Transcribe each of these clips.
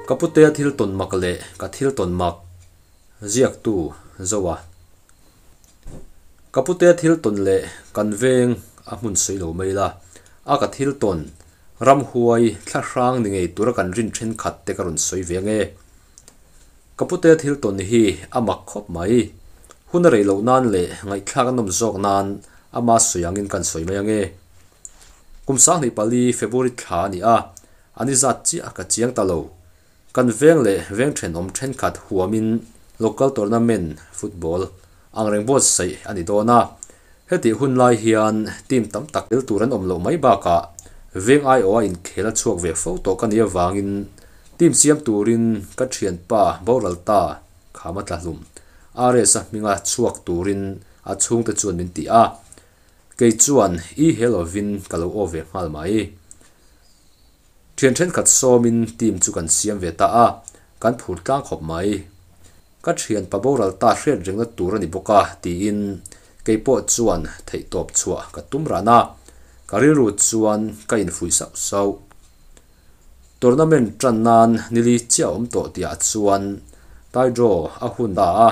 Ka putea thil tawn mak leh ka thil tawn mak ziaktu Zoa. Ka putea thil tawn leh kan veng a hmun sawi lo mai la, a ka thil tawn ramhuai thlahrang ni ngei tura kan rin thenkhat te ka rawn sawi ve ange. Ka putea thil tawn hi a mak khawp mai. Hun a rei loh nan leh ngaihthlak a nawm zawk nan ama sawi angin kan sawi mai ange. Kum 24 February thla a ni a, a ni zat chiah ka chiang ta lo. Kan veng leh veng thenawm thenkhat huamin local tournament football ang reng buatsaih a ni dawn a. Hetih hun lai hian team tam tak tel tur an awm loh mai bakah veng aiawha inkhel a chhuak ve fo tawh ka nih avangin team siam turin ka thianpa boral ta khama tla hlum RS-a hminga chhuak turin a chhungte chuan min ti a. Kei chuan i he lovin ka lo aw ve nghal mai. Thian thenkhat sawmin team chu kan siam ve ta a, kan phur tlang khawp mai. Ka thian pa boral ta hriat rengna tur a ni bawk a tiin kei pawh chuan theihtawp chhuah ka tum ran a, ka rilru chuan ka infuih sauh sauh. Tournament tan nan nili chiah a awm tawh tihah chuan tie draw a hun ta a.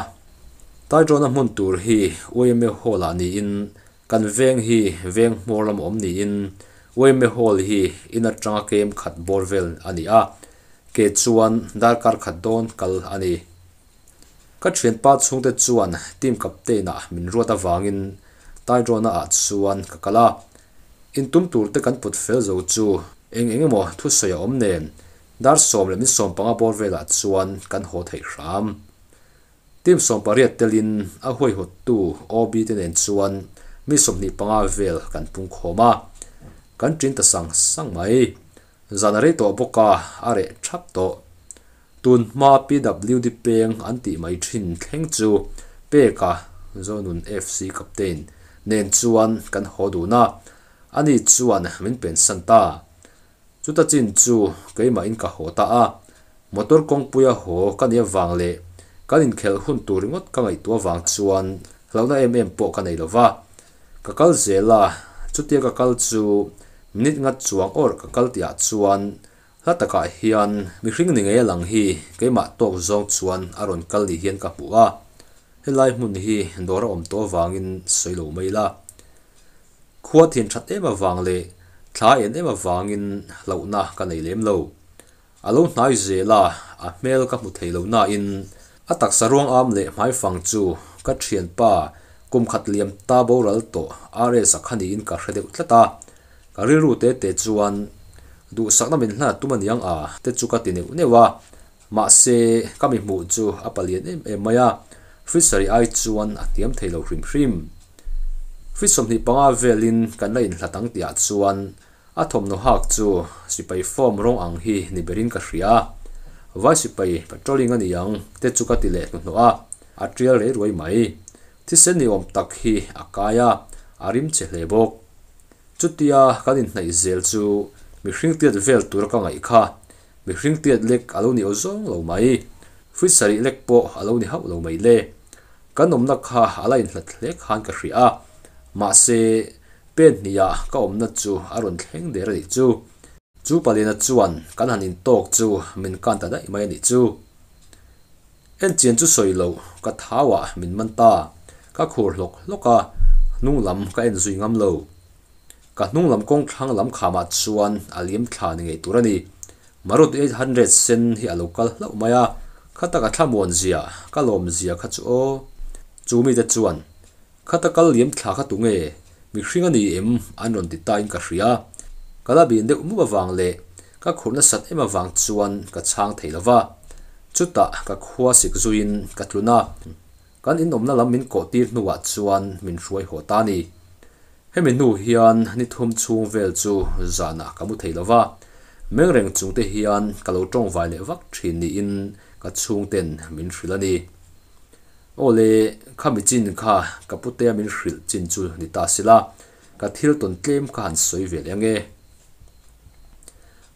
Tie draw na hmun tur hi YMA Hall ah niin kan veng hi veng hmawr lam awm niin YMA Hall hi in atanga kem khat bawr vel a ni a, ke chuan darkar khat dawn kal a ni. Ka thianpa chhungte chuan team captain ah min ruat avangin tie draw na ah chuan ka kal a. Intum tur te kan put fel zo chu eng eng emaw thusawi a awm nen dar sawm leh min sawm panga bawr velah chuan kan haw theih hram. Team 18 telin a huaihawttu OB te nen chuan mi 25 vel kan pung khawm a, kan ṭin ta sang sang mai. Zan a rei tawh bawk a, a reh ṭhap tawh. Tun hma PWD peng an tih mai ṭhin thleng chu Peka, Zonun FC captain, nen chuan kan haw dun a, ani chuan min pensan ta. Chuta chin chu keimahin ka haw ta a, motor kawngpuia haw ka nih avang leh kan inkhelh hun tur ringawt ka ngaihtuah avang chuan hlauhna em em pawh ka nei lo va. Ka kal zel a, chutia ka kal chu minute ngat chuang awr ka kal tihah chuan hla takah hian mihring ni ngei a lang hi keimah tawk zawng chuan a rawn kal ni hian ka hmu a, helai hmun hi dawr a awm tawh avangin sawi lo mai la. Khua thian that em avang leh thla en em avangin hlauhna ka nei lem lo. A lo hnai zel a, a hmel ka hmu thei lo nain a taksa ruang am leh hmaifang chu ka thianpa kum khat liam ta boral tawh RS-a kha niin ka hre deuh tlat a. Ka rilru te te chuan duhsakna min hlan a tum aniang a te chu ka ti neuh neuh a. Mahse, ka mi hmuh chu a palian em em mai a, Fishery ai chuan a hniam thei lo hrim hrim. Feet 25 velin kan la inhlat ang tihah chuan a thawmhnaw hak chu sipai form rawng ang hi ni berin ka hria. Vai sipai patrolling a ni ang te chu ka ti leh hnuhnawh a, a tial rei ruai mai. Thisen ni awm tak hi a kai a, a rim che hle bawk. Chutia kan inhnaih zel chu mihring tiat vel tura ka ngaih kha Mihring tiat lek a lo ni aw zawng lo mai. Feet sarih lek pawh a lo ni hauh lo mai le. Kan awmna kha a la inhlat hle khan ka hria a. Mahse, pen hniha ka awmna chu a rawn thleng der a nih chu. Chu paliana chuan kan han intawk chu min kan ta daih mai a nih chu. Enchian chu sawi loh, ka thauah min man ta. Ka khur hlawk hlawk a, hnung lam ka en zui ngam lo. Ka hnung lam kawng thlang lam khamah chuan a liam thla ni ngei tur a ni. Maruti 800 sen hi a lo kal hlauh mai a, khata ka thlamuan zia, ka lawm zia kha chu aw. Chu mite chuan, Khata kal liam thla kha tunge? Mihring a ni em? an rawn ti tain ka hria. Ka la bin deuh mup avang leh ka khurh nasat em avang chuan ka chhang thei lo va. Chutah ka khua sik zuiin ka tlun a. Kan inawmna lam min kawh tir hnuah chuan min hruai haw ta a ni. Hemi hnu hian ni thum chhung vel chu zanah ka mu thei lo va, meng reng chung te hian ka lo tawngvai leh vak thin niin ka chhungten min hrilh a ni. Aw le, khami chin kha ka putea min hrilh chin chu ni ta sila, ka thil tawn tlem kha han sawi ve leh ange.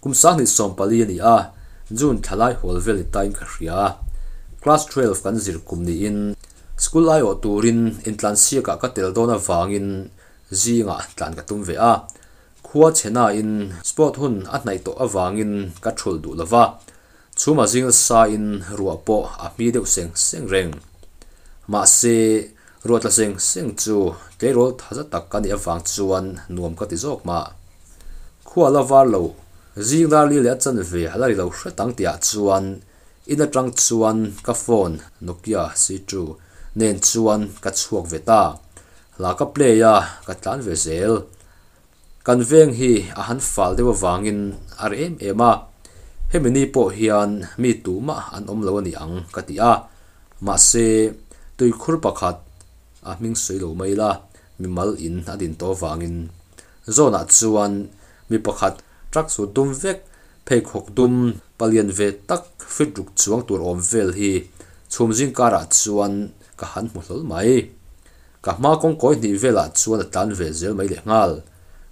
Kum 2014 a ni a, June thlalai hawl vel ni tain ka hria. Class 12 kan zir kum niin school aiawh turin intlansiakah ka tel dawn avangin zingah tlan ka tum ve a. Khua chhenain sport hun a hnaih tawh avangin ka thulh duh lova. Chhum a zing nasa in ruah pawh a hmi deuh seng seng reng. Mahse, ruah tla seng seng chu tleirawl tha za tak ka nih avang chuan nuam ka ti zawk mah. Khua la var lo, zing dar li leh a chanve a la ri lo hret ang tihah chuan in atang chuan ka phone Nokia C two nen chuan ka chhuak ve ta. Hla ka play a, ka tlan ve zel. Kan veng hi a han fal deuh avangin a reh em em a, hemi ni pawh hian mi tumah an awm lo a ni ang ka ti a, mahse tuikhur pakhat a hming sawi lo mai la, mimal in a din tawh avangin zawnah chuan mi pakhat truck chu dum vek, pheikhawk dum palian ve tak fit ruk chuang tur awm vel hi chhum zing karah chuan ka han hmu hlawl mai. Ka hma kawngkawi hnih velah chuan a tlan ve zel mai leh nghal.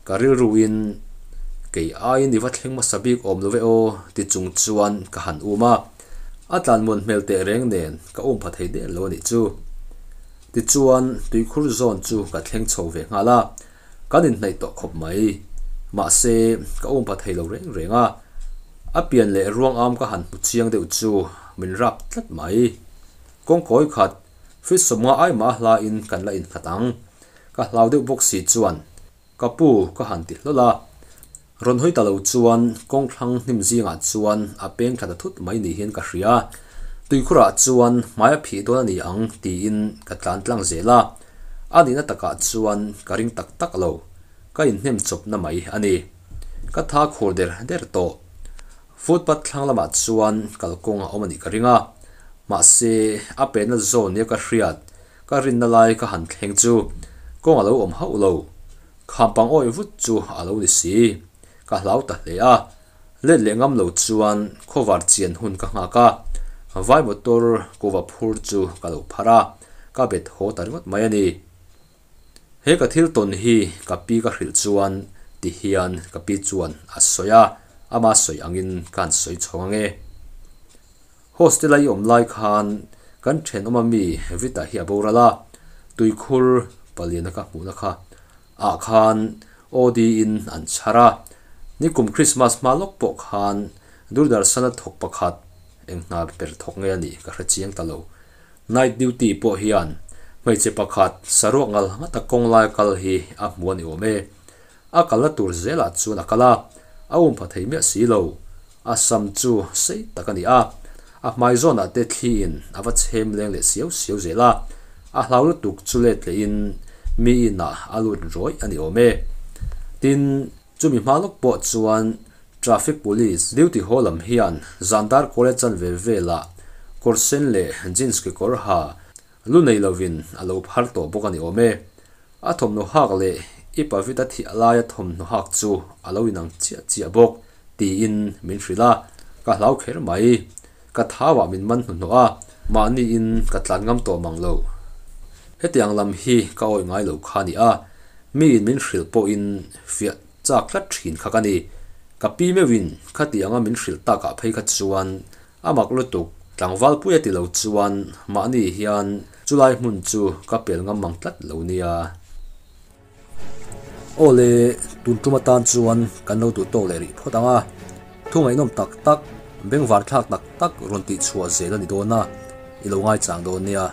Ka rilruin, Kei aiin i va thleng hmasa bik awm lo ve aw ti chung chuan ka han um a. A tlan muan hmel teh reng nen ka um pha thei der lo a nih chu. Tichuan tuikhur zawn chu ka thleng chho ve nghal a, kan inhnaih tawh khawp mai. Mahse, ka um pha thei lo reng reng a. A pian leh ruang am ka han hmu chiang deuh chu min rap tlat mai. Kawngkawi khat Fridge sawmnga ai mah a hla in kan la innghat ang. Ka hlau deuh bawk si chuan ka pu ka han ti hlawl a. Rawn hawi ta lo chuan kawng thlang hnim zingah chuan a peng thla ta thut mai ni hian ka hria. Tuikhurah chuan hmai a phih dawn a ni ang tiin ka tlan tlang zel a. A nihna takah chuan ka ring tak tak lo. Ka inhnem chawpna mai a ni. Ka tha khur der der tawh. Footpath thlang lamah chuan kalkawng a awm a nih ka ring a, mahse a penna zawn nia ka hriat, ka rinna lai ka han thleng chu kawng a lo awm hauh lo. Khampang awih vut chu a lo ni si. Ka hlau ta hle a, let leh ngam lo chuan khawvar chian hun ka nghak a, vai motor kuva phur chu ka lo phar a, ka bet haw ta ringawt mai a ni. He ka thil tawn hi ka pi ka hrilh chuan ti hian ka pi chuan a sawi a, ama sawi angin ka han sawi chhawng ang e. Hostel a i awm lai khan kan thenawm a mi Vita hi a boral a, tuikhur paliana ka hmuhna kha ah khan OD in an chhar a, nikum Christmas hma lawk pawh khan Doordarshan a thawk pakhat eng hna ber thawk nge a nih ka hre chiang ta lo. Night duty pawh hian hmeichhe pakhat saruak ngal ngata kawng lai kal hi a hmu a ni awm e. A kalna tur zelah chuan a kal a, a um pha thei miah si lo. A sam chu sei tak a ni a, a hmai zawnah te thliin a va chhem leng leh siau siau zel a, a hlau lutuk chu let lehin mi inah a lut rawih a ni awm e. Tin, chumi hma lawk pawh chuan Traffic Police duty haw lam hian zan dar kawl e chanve velah kawr sen leh jeans kekawr ha lu nei lovin a lo phar tawh bawk a ni awm e. A thawmhnaw hak leh i pavit a thih laia thawmhnaw hak chu a lo inang chiah chiah bawk tiin min hrilh a, ka hlau kher mai. Ka thauah min man hnuhnawh a, mahniin ka tlan ngam tawh mang lo. Hetiang lam hi ka awih ngai lo kha a ni a, miin min hrilh pawhin fiah chak tlat thin kha ka ni. Ka pi meuhin khati anga min hrilh takah phei kha chuan a mak lutuk, tlangval pui a ti lo chuan mahni hian chulai hmun chu ka pel ngam mang tlat lo nia. Aw le, tun tum atan chuan kan lo duh tawk leh rih phawt ang a, thu ngaihnawm tak tak, bengvar thlak tak tak rawn tih chhuah zel a ni dawn a, i lo ngaichang dawn nia.